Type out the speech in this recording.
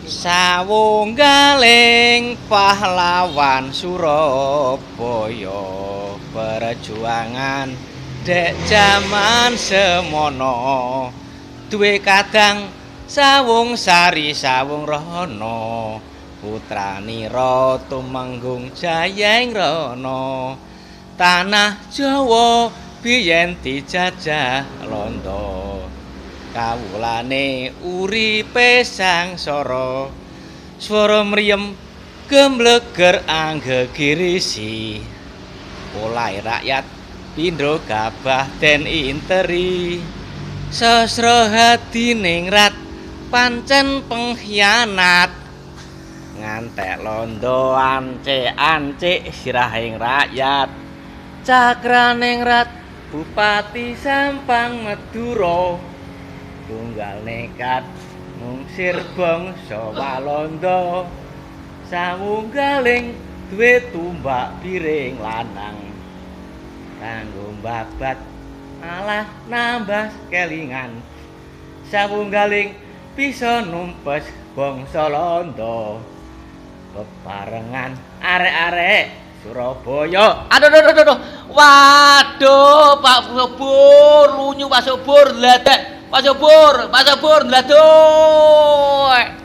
Sawunggaling pahlawan Surabaya, perjuangan dek jaman semono, duwe kadang sawung sari sawung rono, putranira Tumenggung Jayengrana. Tanah Jawa biyen dijajah Londo, kawulane uripe sangsara. Swara mriyem gemleger anggegirisi, polahe rakyat pindha gabah den interi. Sasra hadiningrat pancen pengkhianat, ngantek londo ancik-ancik sirahing rakyat. Cakraningrat Bupati Sampang Madura, tunggal nekat ngusir bangsa Walanda. Sawunggaling duwe tumbak biring lanang, kanggo mbabat malah nambah kelingan. Sawunggaling bisa numpes bangsa Londo, bebarengan arek-arek Surabaya. Aduh, aduh, aduh, aduh. Waduh, Pak Subur, lunyu Pak Subur, ledek. Pak Subur, Pak Subur, ledek.